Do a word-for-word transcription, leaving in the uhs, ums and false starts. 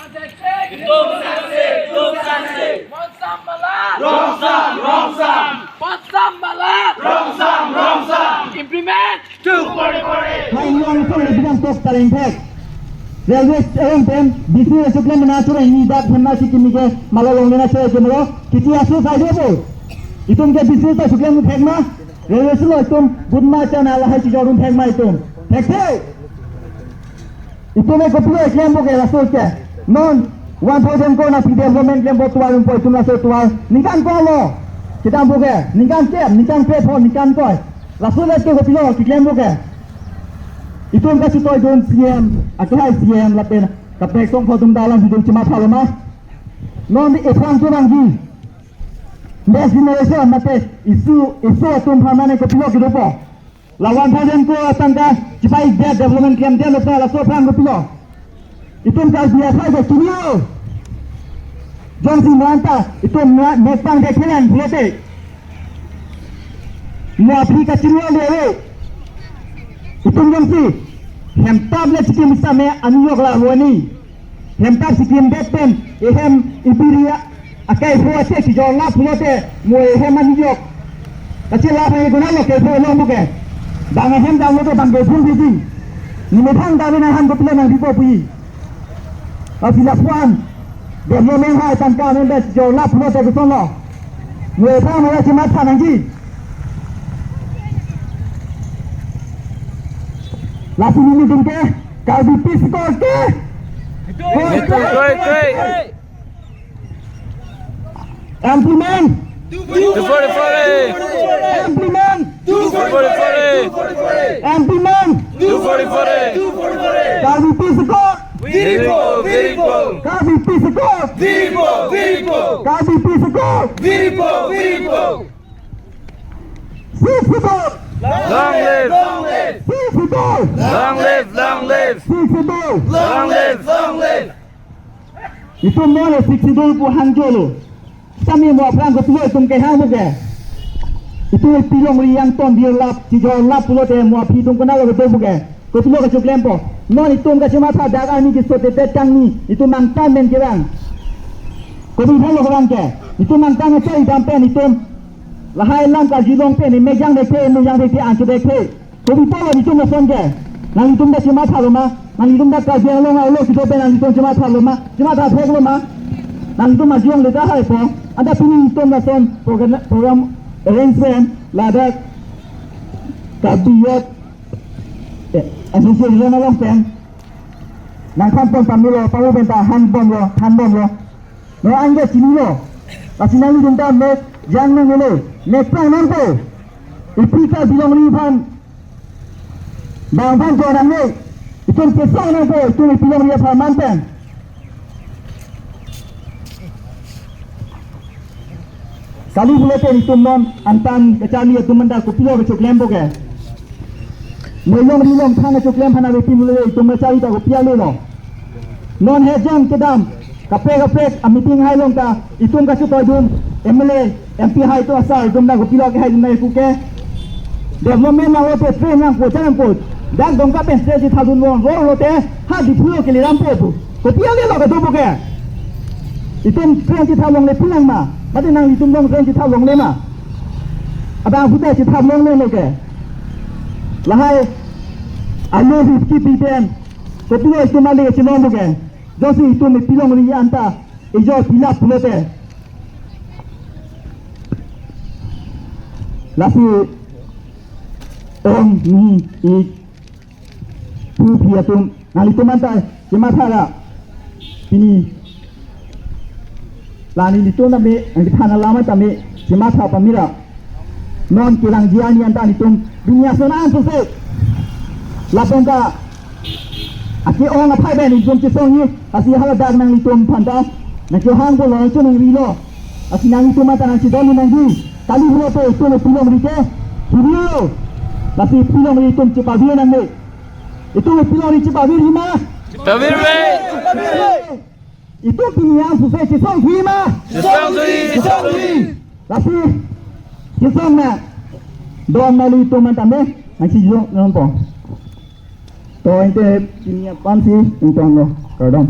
Itum sangse, itum sangse. Mon sam malar. Rong sam, rong sam. Mon sam malar. Rong sam, rong sam. Implement. Two forty-four A. Hai long song le bidang tok tareng thek. Railway arong pen, B C A chokle mena choreng ni dak hemna si kimi ke, malo longle na choreng ke malo, kiti asu sai do bo. Itum ke B C A ta chokle mu thek ma, railway si lo itum, good ma chana lahai chijor dun thek ma itum. Thek thek. Itum ke kopilo klempo ke laso ke. Non one thousand crore nangpi development klempo tovar rumpo itum laso tovar. Ningkan ko lo. Kedampo ke. Ningkan ke, ningkan pe pho, ningkan ko. Laso le ke kopilo klempo ke. Itum kachetoidun C M, akehai C M lapen kaprek song pho atum dalam hidung chematha lo ma. Non di ephrang tu nangji. Next generation mate isu, isu atum aphan mane kopilo kedopo. La one thousand crore atangka chipai de development klemde lo ta laso aphrang kopilo. Itum Karbi akhai ke chini o. Jongsi mo anta itum na mepang de khelan pulote. Mo aphi kachini o le o. Itum jongsi hemtap le chikim same aniyok la huani. Hemtap chikim det pen, ehem ibiri akai pho ate chijor lap pulote, mo ehem aniyok. Kachi lap hai guna lo ke pho long buke. Bang ehem dam lote bang ke phung biji. Ni methang dam na han kopilo nangpipo pu. Aphi lapuan. Development hai tangka men be chijor lap pulote koson lo. Mo ehem mo chematha nangji. Lasi nelitum ke, Karbi Peace Accord ke? Koi, koi, koi. Implement. Two forty-four A. Implement. Two forty-four A. Implement. Two forty-four A. Karbi Peace Accord. Viripo, viripo. Karbi Peace Accord. Viripo, viripo. Karbi Peace Accord. Viripo, viripo. Sixth Schedule. Long live. Long live. Sixth Schedule. Long live, long live. Sixth Schedule. Long live, long live. Itum mo le Sixth Schedule pu hangjo lo. Sami mo aphrang kopilo itum kehang buke. Itum pilongri yang ton dir lap, chijor lap pulote mo aphi itum kona lo kedo buke. Kopilo kachoklempo. Non itum kachematha dak ani keso tetet kangni, itum angtan men kevang. Kopi thalo kevang ke. Itum angtan achai dam pen itum lahai lam karjulong pen, mejang dekhe, mejang dekhe, ancho dekhe. Kopi polo itum lason ke. Nanglitum ta chematha lo ma. Nanglitum ta Karbi Anglong arlo kedo pen nanglitum chematha lo ma. Chematha thek lo ma. Nanglitum arjulong le ta hai po. Anta pini itum lason program, program arrangement ladak Karbi Youth, eh, Association along pen. Nangthan pon pamelo, pamu pen ta han bomlo, than bomlo. No angge chinilo. Lasi nanglitum ta mek jang nangmelo. Mek prang nangpo. Ipi Karbi Anglong aphan bang aphan jo nangne. Itum kesang nangpo, itum ipi Karbi Anglong aphan manpen. Kali pulote itum non angtan kacharli atum anta kopilo kachoklempo ke. Mo longri longthang kachoklem aphan ave pin pulote itum kacharli ta kopi ale lo. Non hejang kedam kaprek kaprek a meeting hai long ta itum kachetoidun M L A, M P hai to asar itum ta kopilo kehai dun nai puke. Development nanglote train nangpo, cha nangpo. Dak Dongka pen train chethap dun long, long lote ha Diphu lo kele dampo pu. Kopi ale lo kedo buke. Itum train chethap longle pinang ma. Mate nanglitum long train chethap longle ma. Abang hutai chethap longle lo ke. Lahai alo hip kipi pen. Kopilo itum ale chelong buke. Jongsi itum pilongri anta ijor pilap pulote. Lasi ong ni ik pu phi atum nanglitum anta chematha ra. Pini la nanglitum tame, nangkethan alam tame chematha pamira. Non kelang jian ni anta nelitum dunia sona ansose. Lapen ta ake-ong aphai pen nelitum chesong ni, lasi haladak nanglitum aphan ta nangkehang pulo, nangchoningri lo. Lasi nanglitum anta nangchedon nangji. Kali pulote itum pilongri ke hirilo. Lasi pilongri itum chepavir nangne. Itum pilongri chepavir ma? Chepavir me. Itum pini ansose chesong thuji ma? Chesong thuji, chesong thuji. Lasi chesong na. Don mali itum anta me. Nangchejong nangpo. To ante pini aphan si ingtong lo. Kardom.